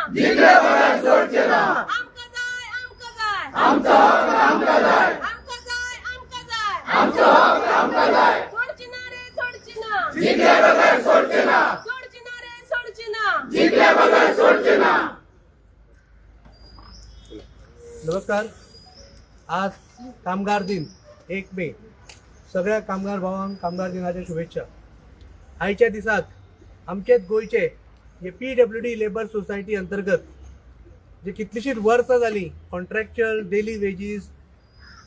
जिखले बगर सोडचे ना. आमकां जाय, आमकां जाय. आमचो हक्क आमकां जाय. आमकां जाय, आमकां जाय. आमचो हक्क आमकां जाय. सोडची ना रे, सोडची ना. जिखले बगर सोडचे ना. सोडची ना रे, सोडची ना. जिखले बगर सोडचे ना. नमस्कार. आज कामगार दिन, 1 मे. सगळ्या कामगार भावांक कामगार दिनाच्या शुभेच्छा. आयच्या दिसाक आमचेच गोंयचे जे पीडब्ल्यूडी लेबर सोसायटी अंतर्गत जे कितलीशींच वर्सां जालीं कॉन्ट्रॅक्च्युअल डेली वेजीस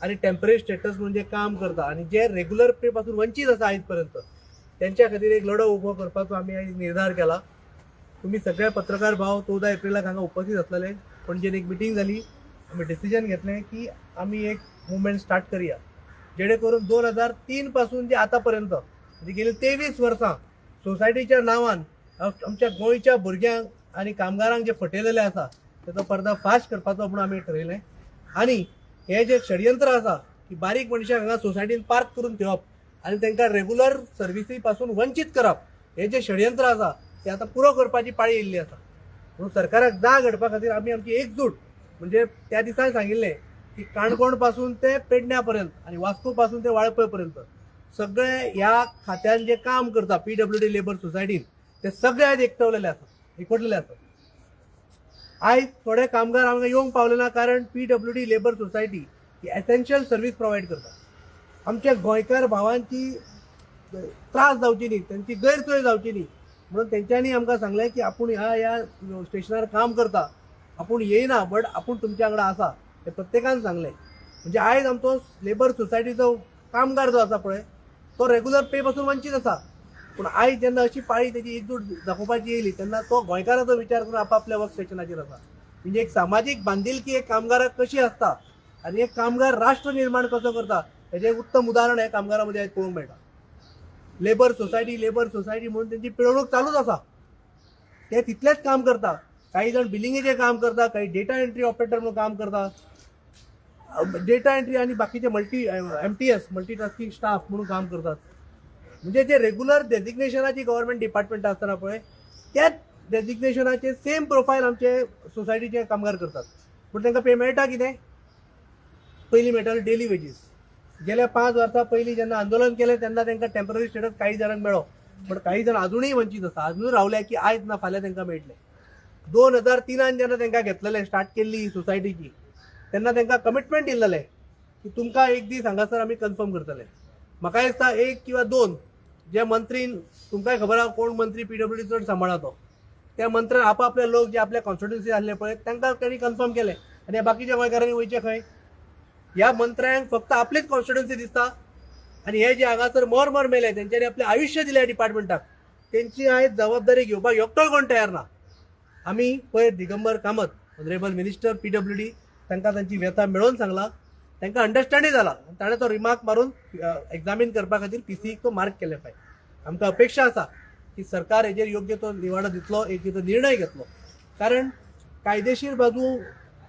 आनी टेम्पररी स्टेटस म्हणून जे काम करता आनी जे रेगुलर पे पासून वंचीत आसा आयज पर्यंत, त्यांच्या खातीर एक लढो उबो करपाचो आमी आयज निर्धार केला. तुम्ही सगळे पत्रकार भाव 14 एप्रिलाक हांगा उपस्थित आसलेले. पणजेन एक मिटींग जाली. आमी डिसिजन घेतलें की आमी एक मुवमेंट स्टार्ट करया, जेणे करून 2003 पासून जे आतां पर्यंत, म्हणजे गेली 23 वर्सां सोसायटीच्या नांवान आमच्या गोंयच्या भुरग्यांक आनी कामगारांक जे फटयलेले आसा, तेचो पर्दा फाश करपाचो म्हणून आमी ठरयलें. आनी हे जे षडयंत्र आसा की बारीक मनशांक हांगा सोसायटीन पार्क करून ठेवप आनी तांकां रेगुलर सर्विसी पासून वंचीत करप, हे जे षडयंत्र आसा ते आतां पुरो करपाची पाळी येयल्ली आसा. म्हणून सरकाराक जाग हाडपा खातीर आमी आमची एकजूट, म्हणजे त्या दिसा सांगिल्लें की काणकोण पासून ते पेडण्या पर्यंत आनी वास्को पासून ते वाळपय पर्यंत सगळे ह्या खात्यान जे काम करता पीडब्ल्यूडी लेबर सोसायटीन, ते सगळे आयज एकटवलेले आसा, एकवटलेले आसा. आयज थोडे कामगार हांगा येवंक पावले ना, कारण पीडब्ल्यूडी लेबर सोसायटी ही एसेन्शियल सर्वीस प्रोवायड करता. आमच्या गोंयकार भावांची त्रास जावची न्ही, तेंची गैरसोय जावची न्ही म्हणून तेंच्यांनी आमकां सांगलें की आपूण ह्या ह्या स्टेशनार काम करता, आपूण येयना बट आपूण तुमच्या वांगडा आसा, हें प्रत्येकान सांगलें. म्हणजे आयज आमचो लेबर सोसायटीचो कामगार जो आसा पळय, तो रेगुलर पे पासून वंचीत आसा. पूण आयज जेन्ना अशी पाळी तेजी एकजूट दाखोवपाची येयली, तेन्ना तो गोंयकाराचो विचार करून आपापल्या वर्क स्टेशनाचेर आसा. म्हणजे एक सामाजीक बांदिलकी एक कामगाराक कशी आसता आनी एक कामगार राष्ट्र निर्माण कसो करता, हेजें एक उत्तम उदाहरण हे कामगारां मदीं आयज पळोवंक मेळटा. लेबर सोसायटी, लेबर सोसायटी म्हणून तेंची पिळवणूक चालूच आसा. ते तितलेंच काम करता. काही जाण बिलिंगेचें काम करता, काही डेटा एंट्री ऑपरेटर म्हणून काम करता, डेटा एंट्री आनी बाकीचे multi MTS, multitasking staff म्हणून काम करतात. म्हणजे जे रेगुलर डेजिग्नेशनाची गव्हर्मेंट डिपार्टमेंट आसतना पळय, त्याच डेजिग्नेशनाचे सेम प्रोफायल आमचे सोसायटीचे कामगार करतात. पूण तांकां पे मेळटा कितें? पयलीं मेळटाले डेली वेजीस. गेल्या 5 वर्सां पयलीं जेन्ना आंदोलन केलें, तेन्ना तांकां टेम्पररी स्टेटस काही जाणांक मेळ्ळो, पण काही जाण अजुनूय वंचीत आसा. अजून रावले की आयज ना फाल्यां तांकां मेळटलें. 2003न जेन्ना तांकां घेतलेलें, स्टार्ट केल्ली सोसायटीची, तेन्ना तांकां कमिटमेंट दिल्लेलें की तुमकां एक दीस हांगासर आमी कन्फर्म करतले. म्हाका दिसता एक किंवा दोन जे मंत्रीन, तुमकांय खबर आहा कोण मंत्री पीडब्ल्यूडी चड सांबाळा तो, त्या मंत्र्यान आपापले लोक जे आपल्या कॉन्स्टिट्युन्सी आसले पळय, तांकां तांणी कन्फर्म केले. आनी ह्या बाकीच्या गोंयकारांनी वयचें खंय? ह्या मंत्र्यांक फक्त आपलीच कॉन्स्टिट्युन्सी दिसता आनी हे जे हांगासर मर मर मेले, तेंच्यांनी आपलें आयुश्य दिलें डिपार्टमेंटाक, तेंची आयज जबाबदारी घेवपाक एकटोय कोण तयार ना. आमी पयर Digambar Kamat, honourable minister PWD, तांकां तांची व्यथा मेळोवन सांगला. तांकां अंडरस्टँडूय जाला. ताणें तो रिमार्क मारून एग्जामीन करपा खातीर पीसीक तो मार्क केले फायल. आमकां अपेक्षा आसा की सरकार हेजेर योग्य तो निवाडो दितलो, योग्य तो निर्णय घेतलो, कारण कायदेशीर बाजू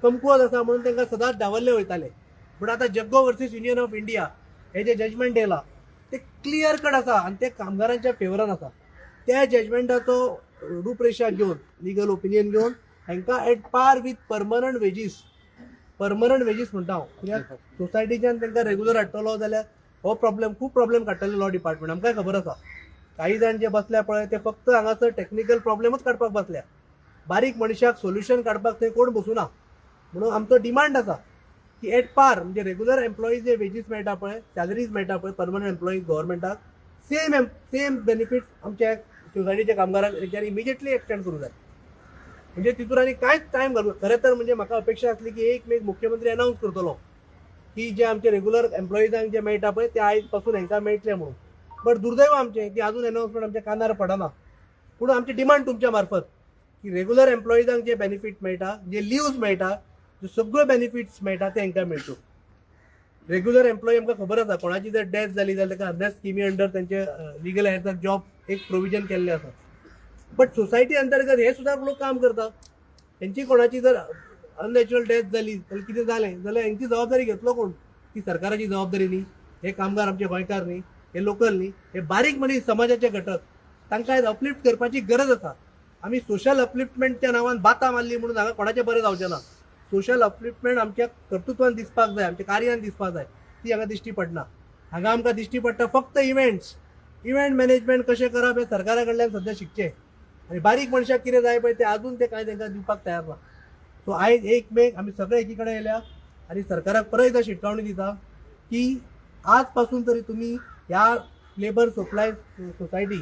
कमकुवत आसा म्हणून तांकां सदांच डावलले वयताले. पूण आतां Jaggo versus union of India हे जे जजमेंट येयला, ते क्लियर कट आसा आनी ते कामगारांच्या फेवरान आसा. त्या जजमेंटाचो रूपरेशा घेवन, लिगल ओपिनियन घेवन हांकां at par with permanent wages, permanent wages म्हणटा हांव, कित्याक सोसायटीच्यान तांकां रेगुलर हाडटलो जाल्यार हो प्रॉब्लेम, खूब प्रॉब्लेम काडटले लॉ डिपार्टमेंट. आमकांय खबर आसा, काही जाण जे बसल्या पळय, ते फक्त हांगासर टॅक्निकल प्रॉब्लेमूच काडपाक बसल्या. बारीक मनशाक सोल्युशन काडपाक थंय कोण बसूना. म्हणून आमचो डिमांड आसा की एट पार, म्हणजे रेगुलर एम्प्लॉईज जे वेजीस मेळटा पळय, सॅलरीज मेळटा पळय परमनंट एम्प्लॉई गव्हर्मेंटाक, सेम सेम बेनिफिट्स आमच्या सोसायटीच्या कामगारांक तेंच्यांनी इमिजिएटली एक्सटेंड करूं जाय. म्हणजे तितून आनी कांयच टायम घालूं. खरें तर म्हणजे म्हाका अपेक्षा आसली की 1 मेक मुख्यमंत्री अनावन्स करतलो की जे आमचे रेगुलर एम्प्लॉईजांक जे मेळटा पळय, ते आयज पासून हांकां मेळटले म्हणून. बट दुर्दैव आमचें की अजून अनावन्समेंट आमच्या कानार पडना. पूण आमची डिमांड तुमच्या मार्फत की रेगुलर एम्प्लॉईजांक जे बेनिफीट मेळटा, जे लिव्स मेळटा, जे सगळ्यो बेनिफिट्स मेळटा, ते हांकां मेळच्यो. रेग्युलर एम्प्लॉई आमकां खबर आसा, कोणाची जर डेथ जाली जाल्यार ताका अर्द्या स्किमी अंडर तेंचे लिगल हेर्साक जॉब एक प्रोविजन केल्लें आसा. बट सोसायटी अंतर्गत हे सुद्दां लोक काम करता. हेंची कोणाची जर अननॅचरल डेथ जाली जाल्यार, कितें जालें जाल्यार हेंची जबाबदारी घेतलो कोण? ती सरकाराची जबाबदारी न्ही. हे कामगार आमचे गोंयकार न्ही? हे लोकल न्ही? हे बारीक मनीस समाजाचे घटक. तांकां आयज अपलिफ्ट करपाची गरज आसा. आमी सोशल अपलिफ्टमेंटच्या नांवान बातां मारली म्हणून हांगा कोणाचें बरें जावचें ना. सोशल अपलिफ्टमेंट आमच्या कर्तृत्वान दिसपाक जाय, आमच्या कार्यान दिसपाक जाय, ती हांगा दिश्टी पडना. हांगा आमकां दिश्टी पडटा फक्त इव्हेंट्स. इव्हेंट मॅनेजमेंट कशें करप हें सरकारा कडल्यान सद्या शिकचें आनी बारीक मनशाक कितें जाय पळय तें अजून तें कांय तांकां दिवपाक तयार ना. सो आयज 1 मेक आमी सगळे एकी कडेन येयल्या आनी सरकाराक परत एकदां शिटकावणी दिता की आज पासून तरी तुमी ह्या लेबर सप्लाय सोसायटी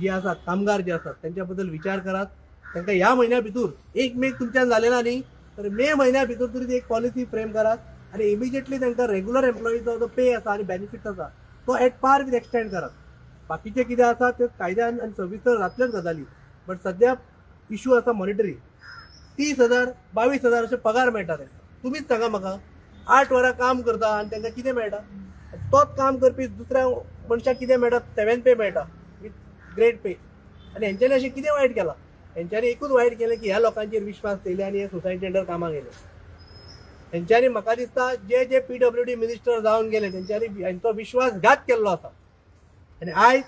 जी आसात, कामगार जे आसात तेंच्या बद्दल विचार करात. तांकां ह्या म्हयन्या भितूर, 1 मेक तुमच्यान जालें ना न्ही तर मे म्हयन्या भितर तरी ती एक पॉलिसी फ्रेम करात आनी इमिजिएटली तांकां रेगुलर एम्प्लॉईचो जो पे आसा आनी बेनिफीट आसा तो एट पार विथ एक्सटेंड करात. बाकीचे कितें आसा ते कायद्यान आनी सविस्तर जातल्योच गजाली, बट सद्या इशू आसा मॉनिटरी. 30,000, 22,000 अशे पगार मेळटा तांकां. तुमीच सांगा म्हाका, 8 वरां काम करता आनी तांकां कितें मेळटा? तोच काम करपी दुसऱ्या मनशाक कितें मेळटा? सेवन पे मेळटा विथ ग्रेड पे. आनी हेंच्यांनी अशें कितें वायट केलां? हेंच्यांनी एकूच वायट केलें की ह्या लोकांचेर विश्वास थेयले आनी हे सोसायटी अंडर कामाक येयले. हेंच्यांनी म्हाका दिसता जे जे पीडब्ल्यूडी मिनिस्टर जावन गेले तेंच्यांनी हेंचो विश्वासघात केल्लो आसा. आनी आयज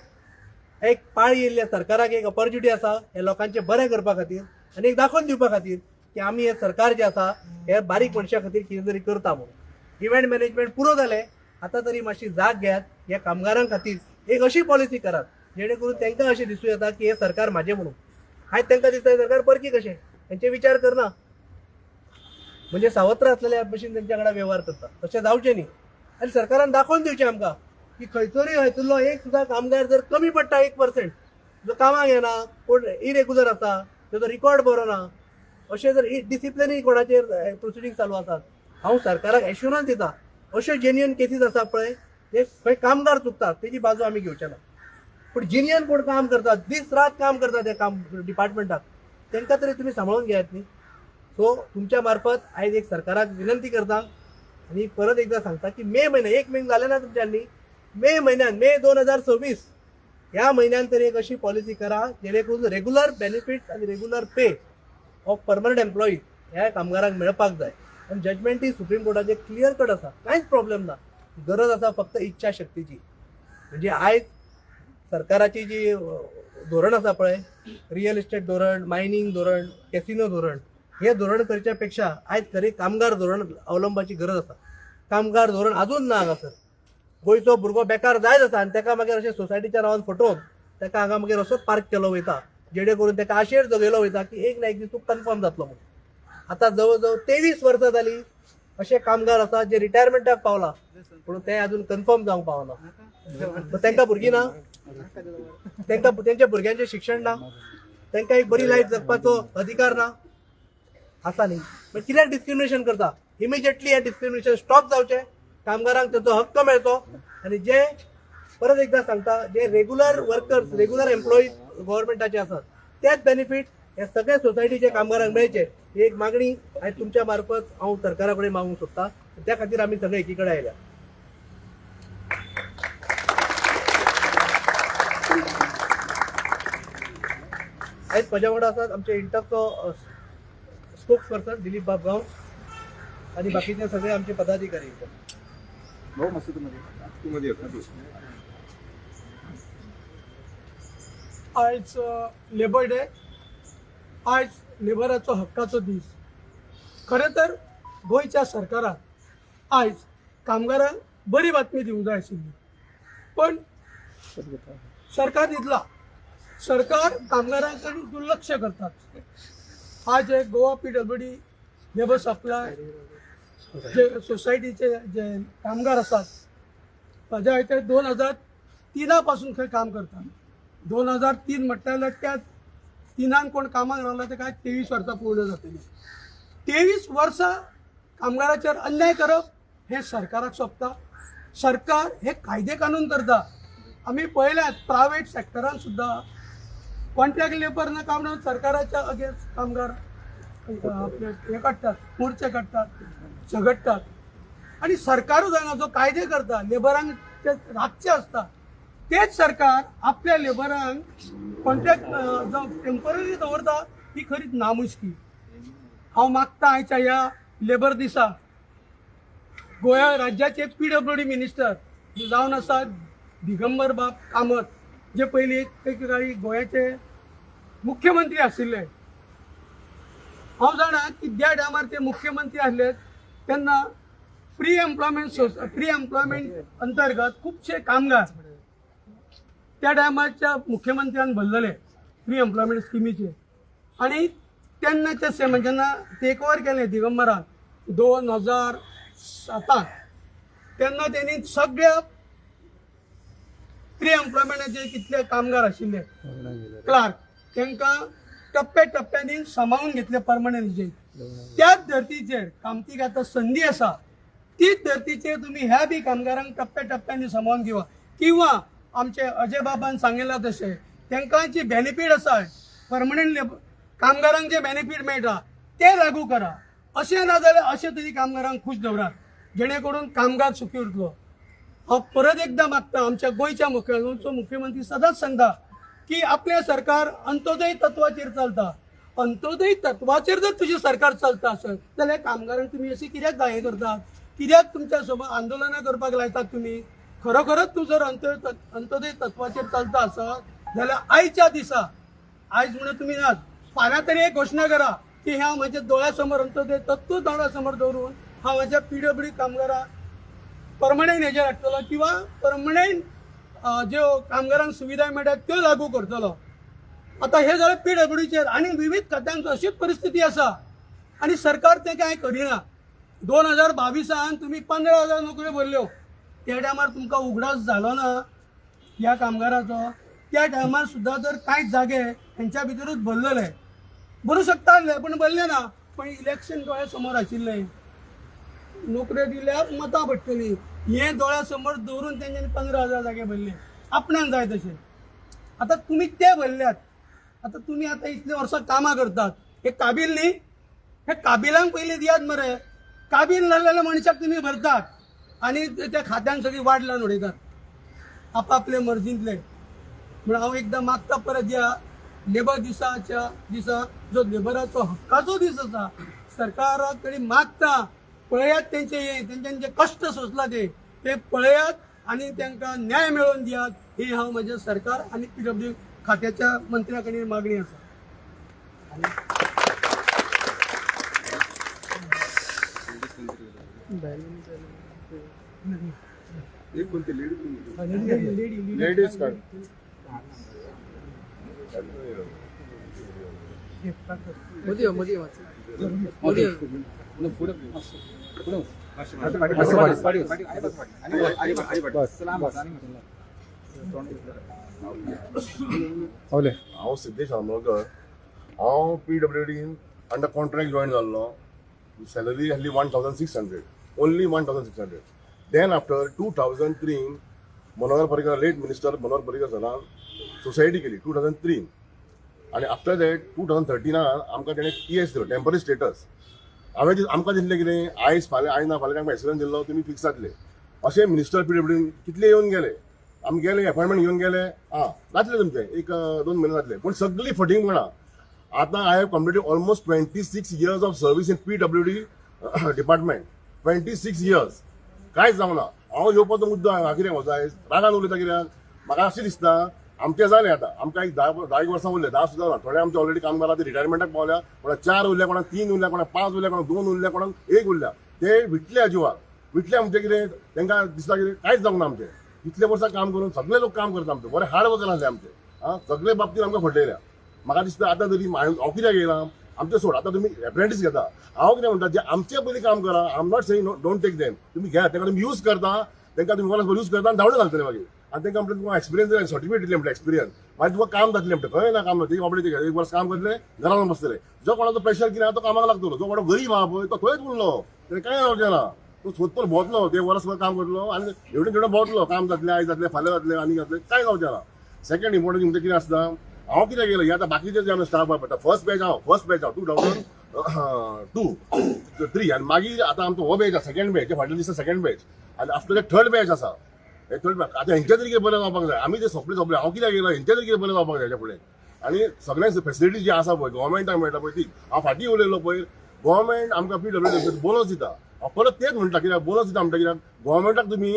एक पाळी येयल्ल्या सरकाराक एक ऑपॉर्च्युनिटी आसा हे लोकांचें बरें करपा खातीर आनी एक दाखोवन दिवपा खातीर की आमी हे सरकार जे आसा हे बारीक मनशां खातीर कितें तरी करता म्हणून. इव्हेंट मॅनेजमेंट पुरो जालें, आतां तरी मातशी जाग घेयात. ह्या कामगारां खातीर एक अशी पॉलिसी करात जेणे करून तांकां अशें दिसूं येता की हें सरकार म्हाजें म्हणून. आयज तांकां दिसता हें सरकार परकी कशें, तेंचे विचार करना, म्हणजे सावत्र आसलेल्या भशेन तेंच्या कडेन वेव्हार करता. तशें जावचें न्ही आनी सरकारान दाखोवन दिवचें आमकां की खंयसरूय हातूंतलो एक सुद्दां कामगार जर कमी पडटा 1%, जो कामाक येना, कोण इरेगुलर आसा, तेजो रिकॉर्ड बरो ना, अशें जर डिसिप्लिनरी कोणाचेर प्रोसिडींग चालू आसात, हांव सरकाराक एश्युरन्स दिता अश्यो जेन्युअन केसीस आसा पळय जे खंय कामगार चुकतात तेजी बाजू आमी घेवचे ना, पूण जेन्युअन कोण काम करतात, दीस रात काम करतात त्या काम डिपार्टमेंटाक, तांकां तरी तुमी सांबाळून घेयात न्ही. सो तुमच्या मार्फत आयज एक सरकाराक विनंती करता आनी परत एकदा सांगता की मे म्हयने, 1 मे जालें ना तुमच्यांनी, मे म्हयन्यान, मे 2026 ह्या म्हयन्यान तरी एक अशी पॉलिसी करा जेणे करून रेगुलर बेनिफिट्स आनी regular pay of permanent employee ह्या कामगारांक मेळपाक जाय. आनी जजमेंटय सुप्रीम कोर्टाचें क्लियर कट आसा, कांयच प्रॉब्लेम ना. गरज आसा फक्त इच्छा शक्तीची. म्हणजे आयज सरकाराची जी धोरण आसा पळय, रियल इस्टेट धोरण, मायनींग धोरण, कॅसिनो धोरण, हे धोरण करच्या पेक्षा आयज खरें कामगार धोरण अवलंबाची गरज आसा. कामगार धोरण अजून ना हांगासर. गोंयचो भुरगो बेकार जायत आसा आनी ताका मागीर अशें सोसायटीच्या नांवान फटोवन ताका हांगा मागीर असोच पार्क केलो वयता, जेणे करून ताका आशेर जगयलो वयता की एक ना एक दीस तूं कन्फर्म जातलो म्हणून. आतां जवळ जवळ 23 वर्सां जाली अशे कामगार आसा जे रिटायरमेंटाक पावला, पूण ते अजून कन्फर्म जावंक पावना. तांकां भुरगीं ना? तांकां तेंच्या भुरग्यांचें शिक्षण ना? तांकां एक बरी लायफ जगपाचो अधिकार ना? आसा न्ही? मागीर कित्याक डिस्क्रिमिनेशन करता? इमिजिएटली हें डिस्क्रिमिनेशन स्टॉप जावचें, कामगारांक तेचो हक्क मेळचो. आनी जे परत एकदा सांगता, जे रेगुलर वर्कर्स, रेगुलर एम्प्लॉईज गव्हर्मेंटाचे आसात तेच बेनिफीट हे सगळे सोसायटीचे कामगारांक मेळचे, ही एक मागणी आयज तुमच्या मार्फत हांव सरकारा कडेन मागूंक सोदता. त्या खातीर आमी सगळे एकी कडेन आयल्या. आयज म्हज्या वांगडा आसात आमचे इंटकचो स्पोक्स पर्सन दिलीप बाब गांव आनी बाकीचे सगळे आमचे पदाधिकारी. भाऊ, मस्त तू मध्ये, तू मध्ये ये. आयज लेबर डे, आयज लेबराचो हक्काचो दीस. खरें तर गोंयच्या सरकारान आयज कामगारांक बरी बातमी दिवंक जाय आशिल्ली, पण सरकार न्हिदला. सरकार कामगारां कडेन दुर्लक्ष करतात. आज हे गोवा पीडब्ल्यूडी लेबर सप्लाय जे सोसायटीचे जे कामगार आसात, म्हाज्या आयते 2003 पासून खंय काम करतात. 2003 म्हटल्यार जाल्यार त्या तिनान कोण कामाक रावला ते काय 23 वर्सां पूर्ण जातली. 23 वर्सां कामगाराचेर अन्याय करप हें सरकाराक सोबता? सरकार हे कायदे कानून करता. आमी पळयल्यात, प्रायवेट सेक्टरान सुद्दां कॉन्ट्रॅक्ट लेबर ना काम सरकाराच्या अगेन्स्ट कामगार आपले हे काडटात, मोर्चे काडटात, झगडटात. आनी सरकारूच हांगा जो कायदे करता, लेबरांक ते राखचे आसता, तेच सरकार आपल्या लेबरांक कॉन्ट्रॅक्ट जावं टेंपररी दवरता, ही खरीच नामुश्की. हांव मागता आयच्या ह्या लेबर दिसा गोंया राज्याचे पीडब्ल्यूडी मिनिस्टर जावन आसा दिगंबर बाब कामत, जे पयलीं एक काळी गोंयाचे मुख्यमंत्री आशिल्ले. हांव जाणा की त्या टायमार ते मुख्यमंत्री आसले तेन्ना प्री एम्प्लॉयमेंट अंतर्गत खुबशे कामगार त्या टायमाच्या मुख्यमंत्र्यान भरलेले प्री एम्प्लॉयमेंट स्किमीचे. आनी तेन्नाच्या सेम जेन्ना टेक ओवर केलें दिगंबरान 2007त, तेन्ना तेणी सगळ्या प्री एम्प्लॉयमेंटाचे कितले कामगार आशिल्ले क्लार्क, तांकां टप्प्या टप्प्यांनी सामावून घेतले परमनंट हेजेर. त्याच धर्तीचेर कामतीक आतां संदी आसा, तीच धर्तीचेर तुमी ह्या बी कामगारांक टप्प्या टप्प्यांनी सामावून घेवा, किंवा आमचे अजय बाबान सांगिल्लां तशें तांकां जी बेनिफीट आसा, परमनंट लेबर कामगारांक जे बेनिफीट मेळटा ते लागू करा. अशें ना जाल्यार अशें तरी कामगारांक खूश दवरात, जेणे करून कामगार सुखी उरतलो. हांव परत एकदां मागता आमच्या गोंयच्या मुख्यमंत्री, मुख्यमंत्री सदांच सांगता की आपलें सरकार अंत्योदय तत्वाचेर चलता. अंत्योदय तत्वाचेर जर तुजें सरकार चलता आसत जाल्यार कामगारांक तुमी अशें कित्याक हें करतात? कित्याक तुमच्या सोबत आंदोलनां करपाक लायतात तुमी? खरोखरच तूं जर अंत्योदय तत्वाचेर चलता आसत जाल्यार आयच्या दिसा, आयज म्हणून तुमी नाच, फाल्यां तरी एक घोशणा करा की ह्या म्हज्या दोळ्या समोर, अंत्योदय तत्व दोळ्या समोर दवरून हांव म्हज्या पीडब्ल्यू कामगारांक परमनंट हेजेर हाडटलो किंवा परमनंट ज्यो कामगारांक सुविधा मेळटा त्यो लागू करतलो. आतां हे जालें पीडब्ल्यूचेर. आनी विवीध खात्यांचो अशीच परिस्थिती आसा आनी सरकार तें कांय करिना. 2022न तुमी 15,000 नोकऱ्यो भरल्यो, त्या टायमार तुमकां उगडास जालो ना ह्या कामगाराचो? त्या टायमार सुद्दां जर कांय जागे हेंच्या भितरूच भरलेले, भरूं शकता आसले, पूण भरले ना. पण इलेक्शन दोळ्या समोर आशिल्लें, नोकऱ्यो दिल्यार मतां पडटलीं हें दोळ्या समोर दवरून तेंच्यांनी 15,000 जागे भरले आपणाक जाय तशें. आतां तुमी ते भरल्यात, आतां तुमी आतां इतलीं वर्सां कामां करतात, हे काबील न्ही, हे काबिलांक पयलीं दियात मरे. काबील नासलेल्या मनशाक तुमी भरतात आनी त्या खात्यान सगळी वाट लावन उडयतात आपापले मर्जींतले. म्हणून हांव एकदां मागता परत, ह्या लेबर दिसाच्या दिसा, जो लेबराचो हक्काचो दीस आसा, सरकारा कडेन मागता, पळयात तेंचे हे तेंच्यांनी जे कश्ट सोंसला ते ते पळयात आनी तांकां न्याय मेळोवन दियात. ही हांव म्हज्या सरकार आनी पीडब्ल्यू खात्याच्या मंत्र्या कडेन मागणी आसा. एक कोणती लेडीज? Ladies card. मध्ये मध्ये. बस. हांव सिद्धेश आमोणकर. हांव P W dean under contract join जाल्लो. सॅलरी आसली 1600, only 1600. Then after 2003 Manohar Parrikar, late minister Manohar Parrikar सरान सोसायटी केली 2003. आनी आफ्टर that 2013नान आमकां तेणें टी एस दिलो, टेम्पररी स्टेटस. हांवें आमकां दिसलें कितें, आयज फाल्यां, आयज ना फाल्यां तांकां एश्युरन्स दिल्लो, तुमी फिक्स जातले अशें. मिनिस्टर पी डब्ल्यू कितले येवन गेले, आमी गेले, एपॉयंटमेंट घेवन गेले, आं जातले तुमचे एक 2 म्हयने जातले, पूण सगळी फटींगपणां. आतां I have completed almost 26 years of service in PWD department. 26 years, कांयच जावना. हांव येवपाचो मुद्दो हांगा कितें वचा आयज रागान उलयता कित्याक म्हाका अशें दिसता, आमचें जालें आतां, आमकां एक 10 एक वर्सां उरले, 10 सुद्दां ना. थोडे आमचे ऑलरेडी कामगार आतां रिटायरमेंटाक पावल्या. कोणाक चार उरल्या, कोणाक तीन उरल्या, कोणाक पांच उरल्या, कोणाक दोन उरल्या, कोणाक एक उरल्या. ते विटल्या जिवाक, विटल्या म्हणजे कितें, तांकां दिसता कितें कांयच जावंक ना आमचें. इतले वर्सां काम करून सगळे लोक काम करता आमचे, बरे हार्ड वर्कर आसले आमचे. आं, सगळे बाबतीन आमकां फटयल्या. म्हाका दिसता आतां तरी हांव कित्याक येयला, आमचें सोड, आतां तुमी एप्रेंटीस घेता. हांव कितें म्हणटा, जे आमचे पयलीं काम करा. I am not saying don't take them. तुमी घेया तांकां, तुमी यूज करता तांकां, तुमी वर्स यूज करता आनी धांवडे घालतले मागीर. आनी तांकां म्हणटा तुमकां एक्सपिरियन्स सर्टिफिकेट दिले म्हणटा, एक्सपिरियन्स मागीर तुका काम जातलें म्हणटा. खंय ना काम जाता. बाबडे एक वर्स काम करतले, घरान बसतले. जो कोणाचो प्रेशर कितें आहा तो कामाक लागतलो. जो कोणो गरीब आहा पळय तो थंयच उरलो, तेणें कांय जावचें ना. तो सोदपल भोंवतलो, ते वर्स काम करतलो आनी हेवटेन तेवटेन भोंवतलो. काम जातलें, आयज जातलें, फाल्यां जातलें, आनी जातलें, कांय जावचें ना. सेकंड इम्पॉर्टंट म्हणजे कितें आसता, हांव कित्याक गेलो हे आतां बाकीचे जे आमचे स्टाफ आहा, फर्स्ट बॅच हांव, फर्स्ट बॅच हांव 2002-3. आनी मागीर आतां आमचो हो बॅच आसा, सेकंड बॅच, फाटल्या दिसा सेकंड बॅच, आनी आफ्टर that third batch आसा. हे थर्ड बॅच आतां हेंच्या तरी कितें बरें जावपाक जाय. आमी ते सोंपले सोंपले. हांव कित्याक गेलो, हेंच्या तरी कितें बरें जावपाक जाय हेच्या फुडें. आनी सगळ्यांक फेसिलिटी जी आसा पळय गव्हर्मेंटाक मेळटा पळय ती. हांव फाटीं उलयलो पळय, गव्हर्मेंट आमकां पी डब्ल्यू बोनस दिता. हांव परत तेच म्हणटा, कित्याक बोनस दिता म्हणटा, कित्याक गव्हर्मेंटाक तुमी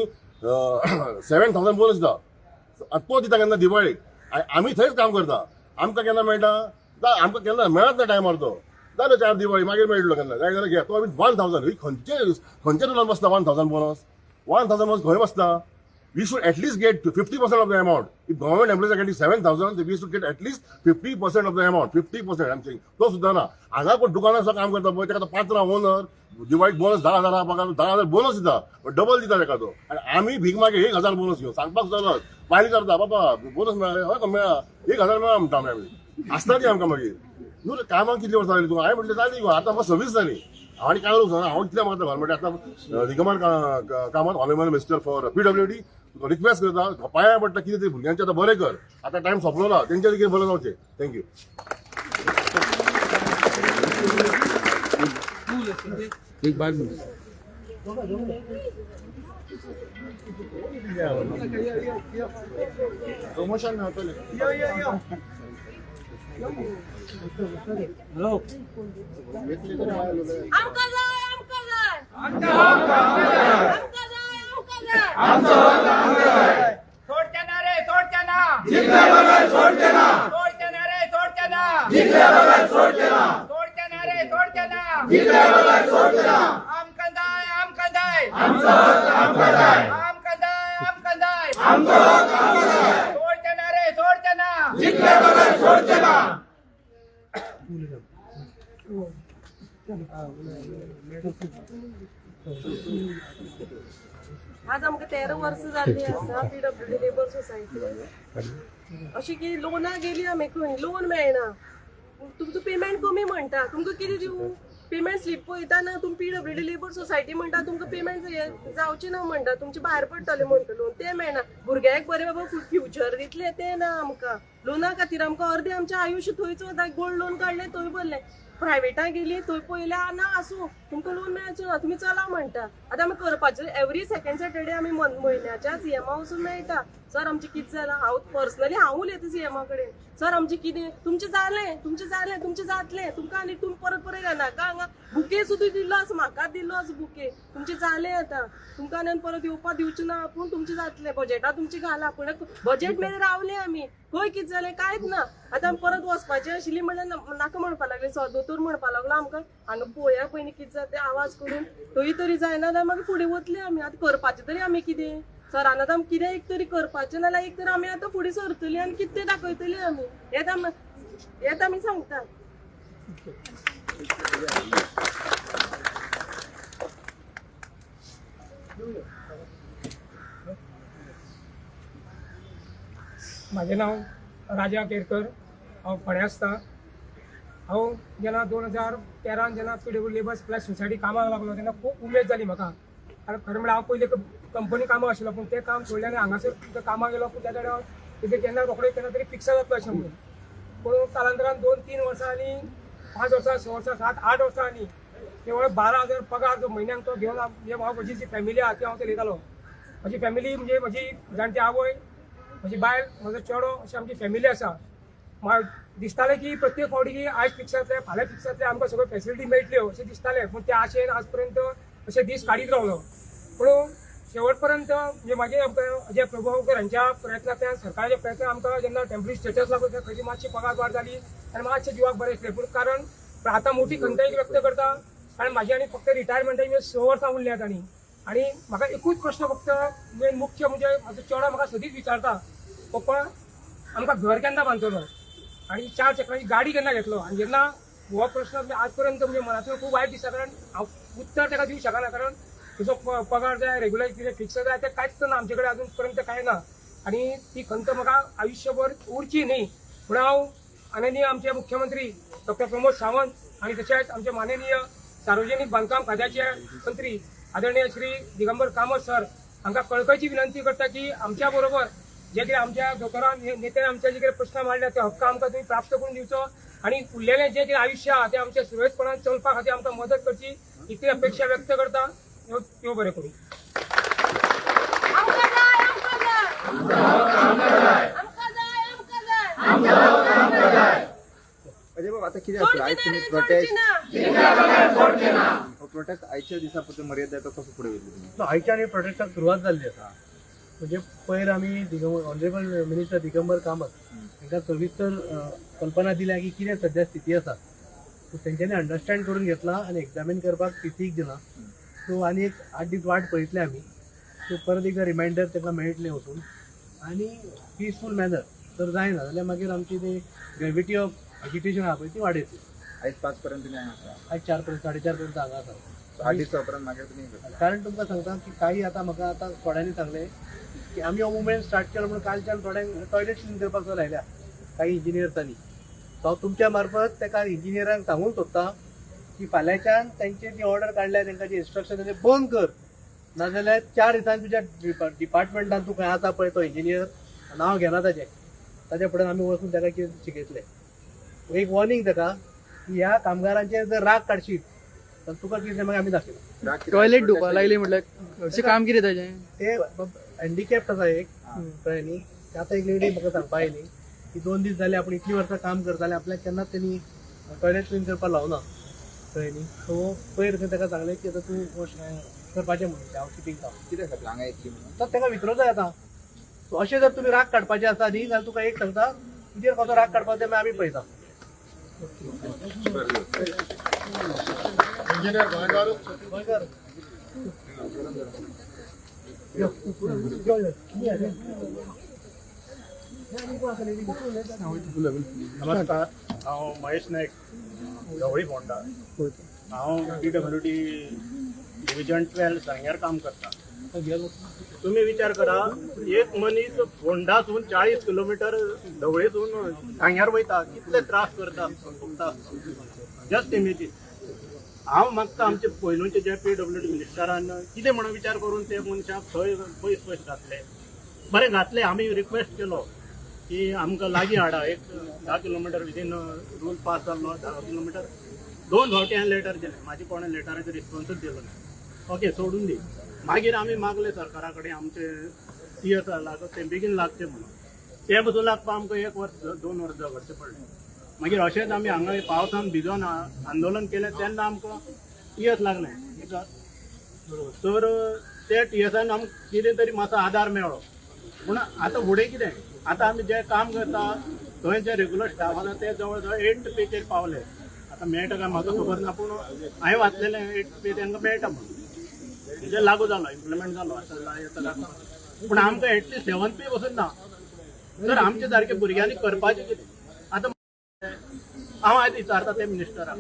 7000 बोनस दिता आनी तो दिता केन्ना? दिवाळेक. आनी आमी थंयच काम करता. आमकां केन्ना मेळटा? आमकां केन्ना मेळत ना टायमार तो. जालें चार दिवाळी मागीर मेळटलो केन्ना जाय जाल्यार घे तो. 1000 ही खंयचे खंयच्या रुलान बसता 1000 बोनस? 1000 बोनस खंय बसता? We should at least get 50% of the amount. If government employees are getting 7,000, we should get at least 50% of the amount. 50%, I'm saying. तो सुद्धा ना. हांगा कोण दुकानार सुद्दां काम करता पळय, ताका पात्रांव ओनर दिवाळीक बोनस 10,000 पगार, 10,000 बोनस दिता, डबल दिता ताका तो. आनी आमी भीक मागे 1000 बोनस घेवन सांगपाक सुद्दां लज. पायली करता, बाबा बोनस मेळ्ळा? हय मेळ्ळा, 1000 मेळ्ळा म्हणटा आमी. आसता ती आमकां मागीर. न्हू कामाक कितली वर्सां जाली तुका? हांवें म्हटलें जाली, आतां म्हाका 26 जाली. हांव आनी काय उलोवंक हांव इतलें म्हाका गव्हर्मेंट आतां Digambar Kamat, honourable minister for PWD, तुका रिक्वेस्ट करता, पांया पडटा, कितें तरी भुरग्यांचें आतां बरें कर. आतां टायम सोंपलो ना, तेंच्या कितें बरें जावचें. Thank you. Promotion मेळटलें. आमकां जाय, आमकां जाय, आमकां जाय, आमकां जाय. सोडचे ना रे, सोडचे ना. जिंकल्या सोडचे ना. सोडचे ना रे, सोडचे ना. जिंकल्या सोडचे ना. सोडचे ना रे, सोडचे ना. जिंकल्या सोडचे ना. आमकां जाय, आमकां जाय, आमकां जाय, आमकां जाय, आमकां जाय, सोडचे ना रे, सोडचे ना. आज आमकां 13 वर्सां जाल्ली आसा पीडब्ल्यूडी लेबर सोसायटी. अशी की लोनां गेली आमी, खंय लोन मेळना. तुमचो पेमेंट कमी म्हणटा, तुमकां कितें दिवं? पेमेंट स्लीप पळयता ना तुमी. पीडब्ल्यूडी लेबर सोसायटी म्हणटा, तुमकां पेमेंट जावचें ना म्हणटा, तुमचें भायर पडटलें म्हणटा. लोन तें मेळना. भुरग्यांक बरें बाबा फ्युचर दितलें तें ना आमकां. लोना खातीर आमकां अर्दें आमचें आयुश्य थंयच वता. गोल्ड लोन काडलें थंय भरलें, प्रायवेटाक गेली थंय पळयलें ना, आसूं तुमकां लोन मेळचो ना, तुमी चला म्हणटा. आतां आमी करपाचें एवरी सेकंड सॅटर्डे आमी म्हयन्याच्या सीएमा वचून मेळटा. सर आमचें कितें जालां? हांव पर्सनली हांव उलयतां सीएमा कडेन. सर आमचें कितें? तुमचें जालें, तुमचें जालें, तुमचें जातलें, तुमकां आनी तुमी परत परत येनाका हांगा. बुके सुद्दां दिल्लो आसा म्हाका, दिल्लो आसा बुके. तुमचें जालें आतां, तुमकां आनी परत येवपा दिवचें ना आपूण. तुमचें जातलें बजेटा तुमचें घालां. पूण बजेट मेरेन रावलें आमी, खंय कितें जालें कांयच ना. आतां आमी परत वचपाचें आशिल्ली म्हणल्यार नाका म्हणपाक लागले. सर दोतोर म्हणपाक लागलो आमकां हांगा पळोवया पयलीं कितें जाता तें, आवाज करून थंय तरी जायना जाल्यार मागीर फुडें वतले आमी. आतां करपाचें तरी आमी कितें सरान, आतां आमी कितें एक तरी करपाचें, नाजाल्यार एक तर आमी आतां फुडें सरतली आनी कितें तें दाखयतली आमी. हें आमी, हें आमी सांगता. म्हाजें नांव राजा केरकर, हांव फोंड्या आसता. हांव जेन्ना 2013 जेन्ना PW labour supply society कामाक लागलो तेन्ना खूब उमेद जाली म्हाका. कारण खरें म्हणल्यार हांव पयलीं कंपनी कामाक आशिल्लो, पूण तें काम सोडलें आनी हांगासर कामाक गेलो. पूण त्या जाग्यार कितें केन्ना रोखडें केन्ना तरी फिक्स जातलो अशें म्हणून. पूण कालांतरान 2-3 वर्सां आनी 5 वर्सां, 6 वर्सां, 7-8 वर्सां आनी केवळ 12,000 पगार जो म्हयन्याक तो घेवन हांव म्हजी जी फॅमिली आहा ती हांव चलयतालो. म्हजी फॅमिली म्हणजे म्हजी जाणटी आवय, म्हजी बायल, म्हजो चेडो, अशी आमची फॅमिली आसा. म्हाका दिसतालें की प्रत्येक फावटी की आयज फिक्स जातलें, फाल्यां फिक्स जातलें, आमकां सगळ्यो फेसिलिटी मेळटल्यो अशें दिसतालें. पूण ते आशेन आज पर्यंत अशे दीस काडीत रावलो. पूण शेवट पर्यंत म्हणजे मागीर आमकां अजय प्रभुगांवकर हांच्या प्रयत्नांतल्यान, सरकाराच्या प्रयत्नान आमकां जेन्ना टेंपररी स्टेटस लागलो तेन्ना खंयची मातशी पगार वाड जाली आनी मातशें जिवाक बरें दिसलें. पूण कारण आतां मोठी खंत एक व्यक्त करता, कारण म्हाजी आनी फक्त रिटायरमेंटाची 6 वर्सां उरल्यात. आनी आनी म्हाका एकूच प्रश्न फक्त मेन मुख्य म्हणजे म्हाजो चेडो म्हाका सदींच विचारता, पप्पा आमकां घर केन्ना बांदतलो आनी 4 चक्रांची गाडी केन्ना घेतलो? आनी जेन्ना हो प्रश्न आज पर्यंत म्हणजे मनातून खूब वायट दिसता, कारण हांव उत्तर ताका दिवंक शकना. कारण तुजो पगार जाय, रेगुलर कितें फिक्स जाय, तें कांयच ना आमचे कडेन अजून पर्यंत कांय ना. आनी ती खंत म्हाका आयुश्यभर उरची न्ही म्हणून हांव माननीय आमचे मुख्यमंत्री डॉक्टर प्रमोद सावंत आनी तशेंच आमचे माननीय सार्वजनीक बांदकाम खात्याचे मंत्री आदरणीय श्री दिगंबर कामत सर हांकां कळकळची विनंती करता की आमच्या बरोबर जे कितें आमच्या दोतोरान नेत्यान आमच्या जे कितें प्रश्न मांडल्या ते हक्क आमकां तुमी प्राप्त करून दिवचो आनी उरलेलें जें कितें आयुश्य आहा तें आमच्या सुरळीतपणान चलपा खातीर आमकां मदत करची इतली अपेक्षा व्यक्त करता. त्यो बरें करूं. आमकां जाय, आमकां जाय, आमकां जाय, आमकां जाय. अजय बाब, आता कितें आसलें आयज सोडची ना तुमी रे, प्रोटेस्ट सोडची ना. हो प्रोटेस्ट आयच्या दिसा पुरतो मर्यादा येता, कसो फुडें वयतले तुमी? आयच्या आनी प्रोटेस्टाक सुरवात जाल्ली आसा. म्हणजे पयर आमी दिगंबर, ऑनरेबल मिनिस्टर दिगंबर कामत हांकां सविस्तर कल्पना दिल्या की कितें सद्या स्थिती आसा. सो तेंच्यांनी अंडरस्टँड करून घेतला आनी एग्जामीन करपाक पीसीक दिलां. सो आनी एक 8 दीस वाट पळयतले आमी. सो परत एकदां रिमायंडर तांकां मेळटलें वचून आनी पिसफूल मॅनर जर जायना जाल्यार मागीर आमची ती ग्रेविटी ऑफ एजिटेशन आहा पळय ती वाडयतली. आयज 5 पर्यंत तुम्ही हांगा आसा? आयज 4 पर्यंत, 4:30 पर्यंत हांगा आसा. 8 दिसा उपरांत मागीर तुमी करता? कारण तुमकां सांगता की काही आतां म्हाका आतां थोड्यांनी सांगलें की आमी हो मुवमेंट स्टार्ट केलो म्हणून कालच्यान थोड्यांक टॉयलेट क्लीन करपाक सुद्दां लायल्या काही इंजिनियर्सांनी. सो हांव तुमच्या मार्फत ताका इंजिनियरांक सांगूंक सोदता की फाल्यांच्यान तांचे ती ऑर्डर काडल्या, तांकां जे इन्स्ट्रक्शन ते बंद कर, नाजाल्यार 4 दिसांनी तुज्या डिपार्टमेंटान तूं खंय आसा पळय तो इंजिनियर, नांव घेना ताजें, ताच्या फुडें आमी वचून ताका कितें शिकयतले. एक वॉर्निंग ताका की ह्या कामगारांचेर जर राग काडशीत तर तुका कितें मागीर आमी दाखयता. राग कित्याक? टॉयलेट धुवपाक लागली म्हटल्यार अशें काम कितें ताजें? ते हँडिकॅप्ट आसा एक, कळ्ळें न्ही. ते आतां एक लेडी म्हाका सांगपा आयली की 2 दीस जाले आपण इतलीं वर्सां काम करताले, आपल्याक केन्नाच तेणी टॉयलेट क्लीन करपाक लावना, कळ्ळें न्ही. सो पयर खंय ताका सांगलें की आतां तूं करपाचें म्हणून हावस किपिंग काम. कितें खातीर हांगा येतली म्हणून? तर ताका विचारूं जाय आतां. सो अशें जर तुमी राग काडपाचें आसा न्ही जाल्यार तुका एक सांगता, तुजेर कसो राग काडपाचो तें मागीर आमी पळयता. इंजिनियर गोंयकार. गोंयकार. यो, यो, यो. नमस्कार, हांव महेश नायक, ढवळी फोंडा. हांव पीडब्ल्यूडी डिविजन 12 सांग्यार काम करता. तुम्ही विचार करा, एक मनीस फोंडासून 40 किलोमिटर ढवळीसून सांग्यार वयता, कितले त्रास करता, भोगता, जस्ट इमेजीन. हांव मागता आमचे पयलूचे जे पीडब्ल्यूडी मिनिस्टरान कितें म्हणून विचार करून ते मनशाक थंय पयस पयस घातले. बरें घातले, आमी रिक्वेस्ट केलो की आमकां लागीं हाडा, एक 10 किलोमिटर विदीन. रूल पास जाल्लो 10 किलोमिटर. दोन फावटी हांवें लेटर दिलें, म्हाजी कोणें लेटराचेर रिस्पोन्सूच दिलो ना. ओके, सोडून दी. मागीर आमी मागले सरकारा कडेन आमचे टीएस लागत तें बेगीन लागचें म्हणून. तें पसून लागपाक आमकां एक वर्स 2 वर्स झगडचें पडलें. मागीर अशेंच आमी हांगा पावसान भिजोन आंदोलन केलें तेन्ना आमकां टीएस लागलें. तर ते टीएसान आमकां कितें तरी मातसो आदार मेळ्ळो. पूण आतां फुडें कितें? आतां आमी जें काम करता थंय जे रेगुलर स्टाफ आसा ते जवळ जवळ एट पेचेर पावले. आतां मेळटा काय म्हाका खबर ना, पूण हांवें वाचलेलें एट पे तांकां मेळटा म्हणून. म्हणजे लागू जालो, इम्प्लिमेंट जालो आतां येता काय खबर ना. पूण आमकां एटलिस्ट सेवन पे पसून ना. तर आमच्या सारक्या भुरग्यांनी करपाचें कितें आतां? हांव आयज विचारता ते मिनिस्टराक,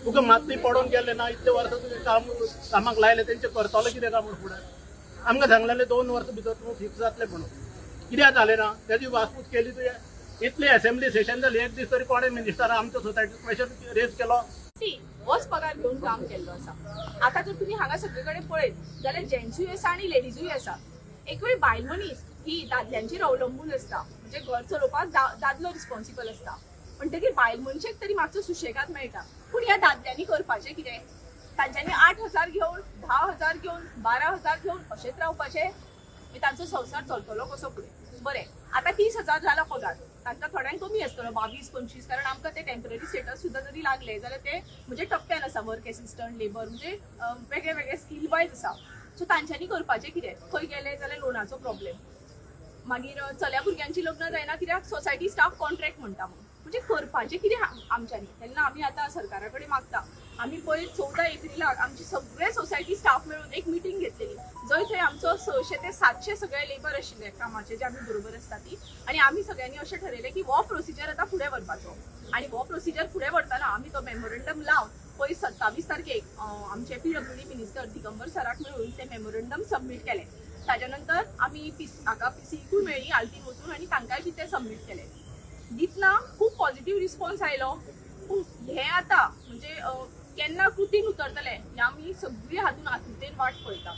तुका मातूय पडोन गेलें ना? इतले वर्सां तुवें काम कामाक लायलें तेंचे, करतलो कितें काय म्हूण फुडें? आमकां सांगलेलें 2 वर्सां भितर तूं फिक्स जातलें म्हणून. कित्याक जालें ना? तेजी वासपूस केली तुवें? इतली असेंब्ली सेशन जाली, एक दीस तरी कोणें मिनिस्टरान आमच्या सोसायटीत क्वेशन रेज केलो? ती होच पगार घेवन काम केल्लो आसा. आतां जर तुमी हांगा सगळे कडेन पळयत जाल्यार जेंट्सूय आसा आनी लेडीजूय आसा. एक वेळ बायल मनीस ही दादल्यांचेर अवलंबून आसता, म्हणजे घर चलोवपाक दादलो रिस्पॉन्सिबल आसता, म्हणटकीर बायल मनशेक तरी मातसो सुशेगाद मेळटा. पूण ह्या दादल्यांनी करपाचें कितें? तांच्यांनी 8,000 घेवन, 10,000 घेवन, 12,000 घेवन अशेंच रावपाचें? मागीर तांचो संवसार चलतलो कसो फुडें? बरें, आतां 30,000 जाला पगार तांकां, थोड्यांक कमी आसतलो, 22, 25, कारण आमकां ते टेम्पररी स्टेटस सुद्दां जरी लागले जाल्यार ते म्हणजे टप्प्यान आसा, वर्क एसिस्टंट, लेबर, म्हणजे वेगळे वेगळे स्कील वायज आसा. सो तांच्यांनी करपाचें कितें? खंय गेले जाल्यार लोनाचो प्रॉब्लेम. मागीर चल्या भुरग्यांची लग्न जायना कित्याक सोसायटी स्टाफ कॉन्ट्रॅक्ट म्हणटा म्हणून. म्हणजे करपाचें कितें आमच्यांनी? तेन्ना आमी आतां सरकारा कडेन मागता. आमी पयर 14 एप्रिलाक आमची सगळे सोसायटी स्टाफ मेळून एक मिटींग घेतलेली, जंय थंय आमचो 600 ते 700 सगळे लेबर आशिल्ले कामाचे, जे आमी बरोबर आसता ती, आनी आमी सगळ्यांनी अशें ठरयलें की हो प्रोसिजर आतां फुडें व्हरपाचो. आनी हो प्रोसिजर फुडें व्हरतना आमी तो मेमोरंडम लावन पयर 27 तारखेक आमचे पीडब्ल्यूडी मिनिस्टर दिगंबर सराक मेळून ते मेमोरंडम सबमीट केलें. ताच्या नंतर आमी हाका पीसीकूय मेळ्ळी आल्तीन वचून आनी तांकांय बी ते सबमीट केले. दितना खूब पॉझिटिव्ह रिस्पॉन्स आयलो. पूण हे आतां म्हणजे केन्ना कृतीन उतरतले हे आमी सगळी हातून आतुरतेन वाट पळयता.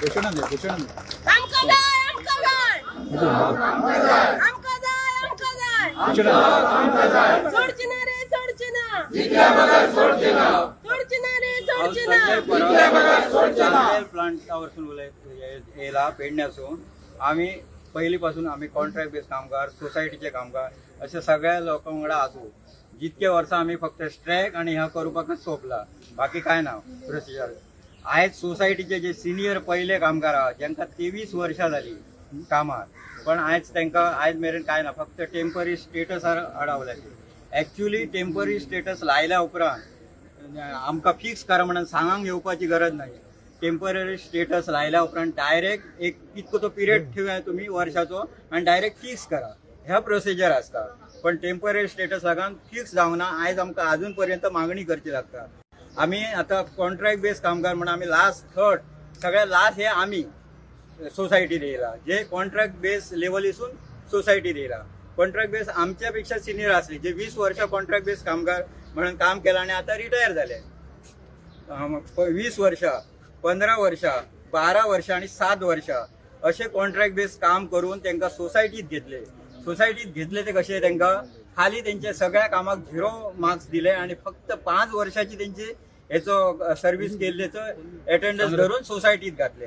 घोशणा दे, घोशणा दे. आमकां जाय, आमकां जाय, आमकां जाय, आमकां जाय. सोडचे ना रे, सोडचे ना, सोडचे ना रे, सोडचे ना. प्लांटावरसून उलयत येयला पेडण्यासून. आमी पयलीं पासून आमी कॉन्ट्रॅक्ट बेस कामगार, सोसायटीचे कामगार, अशे सगळ्या लोकां वांगडा आसूं. जितके वर्सां आमी फक्त स्ट्रायक आनी ह्या करपाकच सोंपला, बाकी काय ना प्रोसिजर. आयज सोसायटीचे जे सिनियर पयले कामगार आहा जेंका 23 वर्सां जाली कामार, पण आयज तांकां आयज मेरेन कांय ना, फक्त टेंपररी स्टेटसार अडावल्या. एक्च्युली टेंपररी स्टेटस लायल्या उपरांत आमकां फिक्स करा म्हणून सांगांक येवपाची गरज नाही. टेंपररी स्टेटस लायल्या उपरांत डायरेक्ट एक कितको तो पिरियड ठेवया तुमी वर्षाचो आनी डायरेक्ट फिक्स करा, ह्या प्रोसिजर आसता. पण टेंपररी स्टेटस लागून फिक्स जावंक ना. आयज आमकां अजून पर्यंत मागणी करची लागता. आमी आतां कॉन्ट्रॅक्ट बेस कामगार म्हणून आमी लास्ट थर्ड सगळ्या लास्ट हे आमी सोसायटीत येयला, जे कॉन्ट्रॅक्ट बेस लेवलीसून सोसायटीत येयला. कॉन्ट्रॅक्ट बेस आमच्या पेक्षा सिनियर असले जे 20 वर्षां कॉन्ट्रॅक्ट बेस कामगार म्हणून काम केलं आणि आता रिटायर झाले. 20 वर्षां, 15 वर्षां, 12 वर्षां आणि 7 वर्षां असे कॉन्ट्रॅक्ट बेस काम करून तांकां सोसायटीत घेतले. सोसायटीत घेतले ते कशे, तांकां खाली तेंच्या सगळ्या कामाक 0 मार्क्स दिले आणि फक्त 5 वर्षाची तेंची हेचो सर्व्हिस केल्ल्याचो अटेंडन्स धरून सोसायटीत घातले.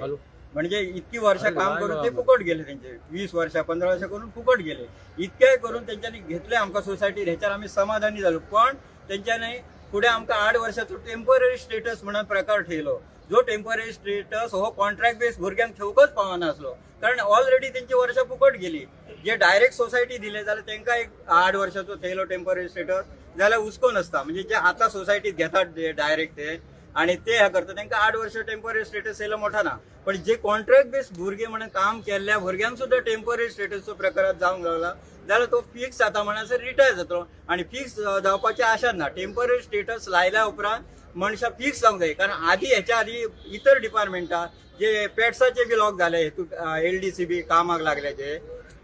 म्हणजे इतकी वर्षां काम करून ते फुकट गेले तेंचे, 20 वर्षां 15 वर्षां करून फुकट गेले. इतकेय करून तेंच्यांनी घेतले आमकां सोसायटीत, हेच्यार आमी समाधानी जालो. पण तेंच्यांनी फुडें आमकां 8 वर्षाचो टेंपररी स्टेटस म्हणून प्रकार ठेयलो, जो टेंपररी स्टेटस हो कॉन्ट्रॅक्ट बेस भुरग्यांक ठेवकच पावनासलो, कारण ऑलरेडी तेंची वर्षां फुकट गेली. जे डायरेक्ट सोसायटी दिले जाल्यार तेंकां एक 8 वर्षाचो थेयलो टेंपररी स्टेटस जाल्यार हुस्को नासता. म्हणजे जे आतां सोसायटीत घेतात डायरेक्ट ते आणि ते हे करता तेंकां 8 वर्ष टेंपररी स्टेटस येयलो मोठो ना. पण जे कॉन्ट्रॅक्ट बेस भुरगे म्हणून काम केल्ल्या भुरग्यांक सुद्दां टेंपररी स्टेटसचो प्रकारात जावंक लागला जाल्यार तो फिक्स जाता म्हणसर रिटायर जातलो आणि फिक्स जावपाची आशा ना. टेंपररी स्टेटस लायल्या उपरांत मनशां फिक्स जावंक जाय, कारण आदी हेच्या आदी इतर डिपार्टमेंटां जे पेट्साचे बी लोक जाले हितून LDC बी कामाक लागल्याचे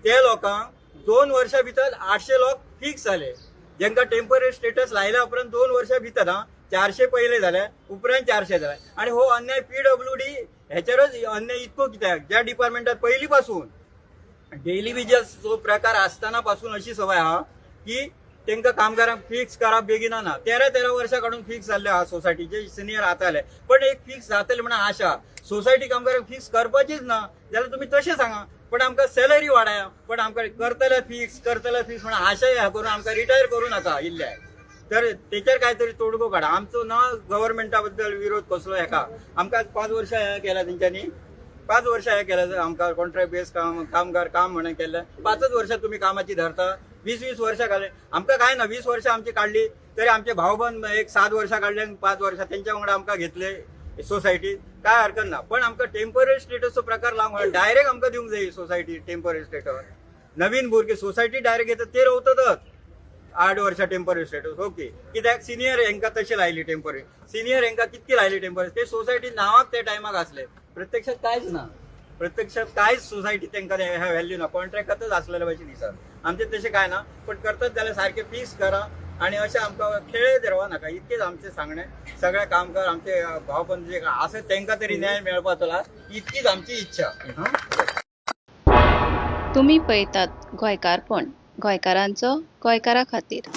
ते लोकांक 2 वर्षां भितर 800 लोक फिक्स जाले, जेंका टेंपररी स्टेटस लायल्या उपरांत 2 वर्षां भितर 400 पयले जाले, उपरांत 400 जाले. आणि हो अन्याय PWD हेचेरच अन्याय इतको कित्याक, ज्या डिपार्टमेंटात पयलीं पासून डेली वेजसचो प्रकार आसतना पासून अशी सवय आहा की तांकां कामगारांक फिक्स करप बेगीन ना. 13-13 वर्सां काडून फिक्स जाल्ले आहा सोसायटीचे सिनियर आताले, पण एक फिक्स जातले म्हणून आशा सोसायटी कामगारांक फिक्स करपाचीच ना जाल्यार तुमी तशें सांगा, पण आमकां सॅलरी वाडया, पण आमकां करतले फिक्स करतले फिक्स म्हणून आशा ह्या करून आमकां रिटायर करूं नाका इल्ले. तर तेचेर काय तरी तोडगो काडा. आमचो ना गव्हर्मेंटा बद्दल विरोध कसलो हेका, आमकां 5 वर्सां हें केलां तेंच्यांनी, 5 वर्सां हें केलें आमकां कॉन्ट्रॅक्ट बेस काम कामगार काम म्हणून केल्लें. 5 वर्सां तुमी कामाची धरता, 20-20 वर्सां काडले आमकां कांय ना. 20 वर्सां आमची काडली तरी आमचे भावबंद एक 7 वर्सां काडले, 5 वर्सां तेंच्या वांगडा आमकां घेतले सोसायटीत, काय हरकत ना. पण आमकां टेंपररी स्टेटसचो प्रकार लावंक डायरेक्ट आमकां दिवंक जाय सोसायटी टेंपररी स्टेटस. नवीन भुरगे सोसायटी डायरेक्ट घेता ते रावतातच 8 वर्सां टेंपररी स्टेटस ओके, कित्याक सिनियर हेंकां तशें लायली टेंपररी, सिनियर हेंकां कितकी लायली टेंपररी, ते सोसायटी नांवाक त्या टायमाक आसले, प्रत्यक्षात कांयच ना. प्रत्यक्षात कांयच सोसायटी तेंकां ह्या व्हॅल्यू ना, कॉन्ट्रॅक्टातच आसलेले भशेन दिसता. आमचें तशें कांय ना, पण करतात जाल्यार सारकें फिक्स करा आणि अशें आमकां खेळत रावो नाका, इतकेंच आमचें सांगणें. सगळे कामगार आमचे भावबंद जे आसा तेंकां तरी न्याय मेळपाचो इतकीच आमची इच्छा. तुमी पळयतात गोंयकारपण, गोंयकारांचो गोंयकारा खातीर.